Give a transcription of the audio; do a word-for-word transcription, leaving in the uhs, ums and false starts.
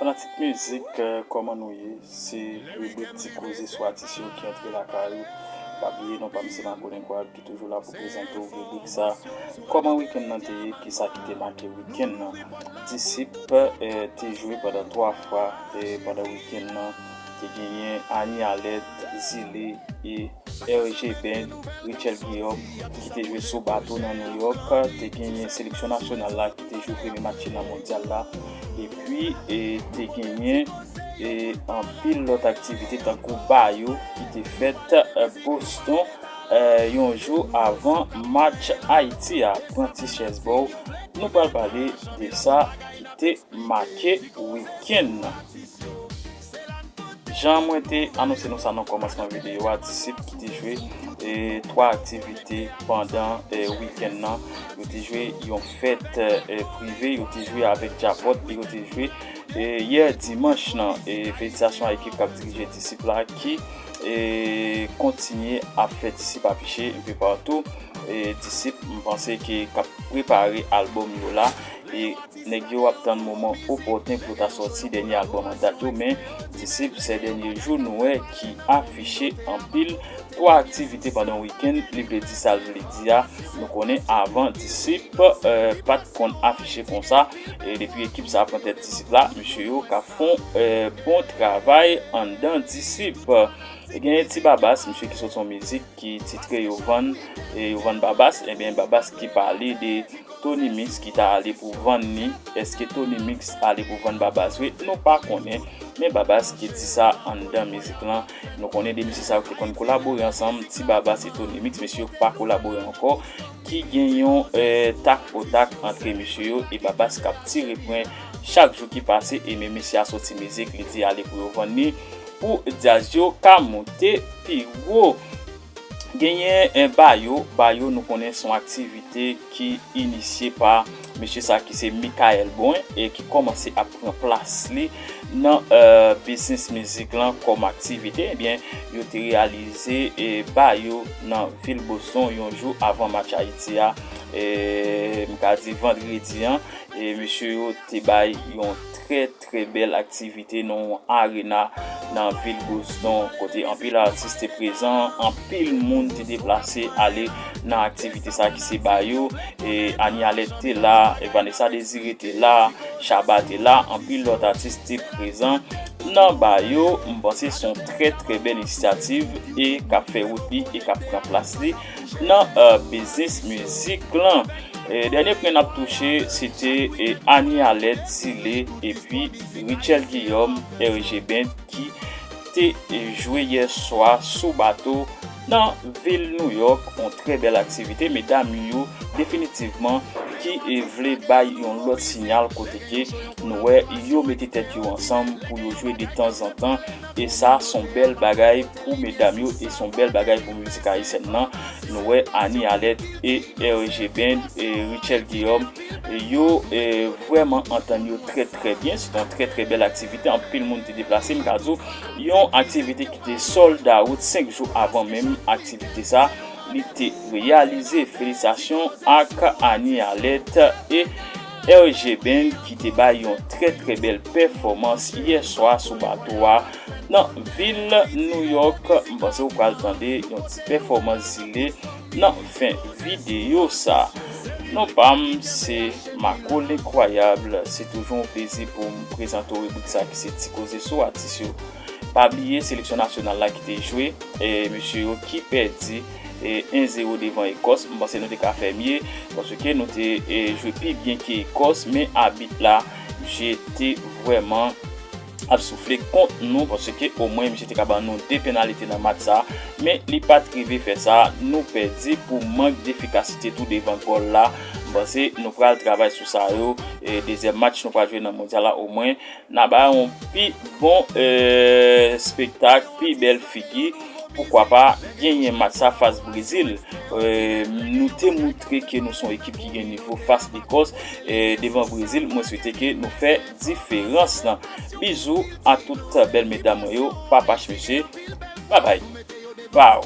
Fanatik mizik, eh, kòman nou ye? Se ribrik Ti Koze sou atis yo ki antre lakay ou. Pa bliye non pa m se Marco Lenkwad ki toujou la pou prezante w ribrik sa. Kòman wikenn nan te ye? Kisa ki te make wikenn nan? Disip, eh, te jwe pandan twa fwa, eh, pandan wikenn nan. Te genyen Ani Alèt, Zile e R G Band, Richel Guillaume, ki te jwe sou bato nan New York. Te genyen seleksyon nasyonal la ki te jwe premye match nan mondyal la. Epi, e, te genyen, e, anpil lòt aktivite tankou bayo ki te fèt, e, Boston, e, yon jou avan match Ayiti a. Pran ti chèz ba w, nou pral pale de sa ki te make wikenn nan. Jan mwen te anonse nou sa nan kòmansman videyo a, Disip ki te jwe, e, twa aktivite pandan, e, wikenn nan. Yo te jwe yon fèt, e, prive, yo te jwe avèk Djapòt e yo te jwe, e, yè dimanch nan. E, felisitasyon a ekip k ap dirije Disip la ki, e, kontinye ap fè Disip afiche enpe patou. E, Disip, m panse ke k ap prepare albòm yo la. E nèg yo ap tann moman opòten pou ta sòti dènye albòm an dat yo, men Disip sè dènye jou nou wè ki afiche anpil. Twa aktivite pandan wikenn, li vle di sa l vle di a. Nou konnen avan Disip, eh, pa t konn afiche konsa. E depi ekip sa a pran tèt Disip la, mesye yo ka fè yon, eh, bon travay anndan Disip. E genyen Ti Babas, mesye ki sot yon mizik ki titre Yo Vann, e Yo Vann Babas, ebyen Babas ki pale de Tony Mix ki ta ale pou vann li. Èske Tony Mix ale pou vann Babas vre? Nou pa konnen. Men Babas ki di sa anndan mizik lan. Nou konnen de mesye sa yo ki konn kolabore ansanm, Ti Babas e Tony Mix, mesye yo pa kolabore ankò. Ki gen yon, eh, tak o tak antre mesye yo e Babas k ap tire pwen chak jou ki pase, e men mesye a soti mizik, li di ale pou yo vann li pou djaz yo ka moute pi wo. Genyen, eh, bayo. Bayo, nou konnen se yon aktivite ki inisye pa mesye sa ki se Michael Brun e ki kòmanse ap pran plas li nan, eh, biznis mizik lan kòm aktivite. Ebyen, yo te reyalize, eh, bayo nan vil Boston yon jou avan match Ayiti a. Eh, m ka di vandredi an, e mesye yo te bay yon trè, trè bèl aktivite nan yon arena nan vil Boston, kote anpil atis te prezan, anpil moun te deplase ale nan aktivite sa ki se bayo. E Ani Alèt te la, e Vanessa Désiré te la, Shabba te la, anpil lòt atis te prezan nan bayo. M panse se yon trè, trè bèl inisyativ e k ap fè wout li e k ap pran plas li nan, eh, biznis mizik lan. E dènye pwen n ap touche, se te, e, Ani Alèt, Zile, epi Richel Guillaume, R G Band, ki te, e, jwe yè swa sou bato nan vil Nouyòk, yon trè bèl aktivite. Medam yo, definitivman, ki, e, vle bay yon lòt siyal kote ke nou wè yo mete tèt yo ansanm pou yo jwe detanzantan. E sa, se yon bèl bagay pou medam yo, e se yon bèl bagay pou mizik ayisyèn nan. Nou wè Ani Alèt e R G Band e Richel Guillaume, e yo, e, vrèman antann yo trè, trè byen. Se yon trè, trè bèl aktivite. Anpil moun te deplase. M ka di w, yon aktivite ki te sold out senk jou avan menm aktivite sa, li te reyalize. Felisitasyon ak Ani Alèt e R G Band ki te bay yon trè, trè bèl pèfòmans yè swa sou bato a nan vil Nouyòk. M panse w pral tande yon ti pèfòmans Zile nan fen videyo sa. Non pa m, se Marco Lenkwayab. Se toujou yon plezi pou m prezante w ribrik sa ki se Ti Koze sou atis yo. Pa bliye seleksyon nasyonal la ki te jwe, e mesye yo ki pèdi, e en zewo devan Ekòs. M panse nou te ka fè mye, paske nou te, e, jwe pi byen ke Ekòs, men abit la, misye te vrèman ap soufle kont nou, paske omwen misye te ka ban nou de penalite nan match sa, men li pa t rive fè sa. Nou pèdi pou mank defikasite tou devan gòl la. M panse nou pral travay sou sa yo. E dezyèm match nou pral jwe nan mondyal la, omwen n a ba yon pi bon, e, espektak, pi bèl figi. Poukwa pa genyen match sa fas Brezil? E, nou te moutre ke nou se yon ekip ki gen nivo fas Ekòs. E, devan Brezil, mwen swete ke nou fè diferans lan. Bizou a tout bèl medam mwen yo, pa pach mesye. Babay. Baw.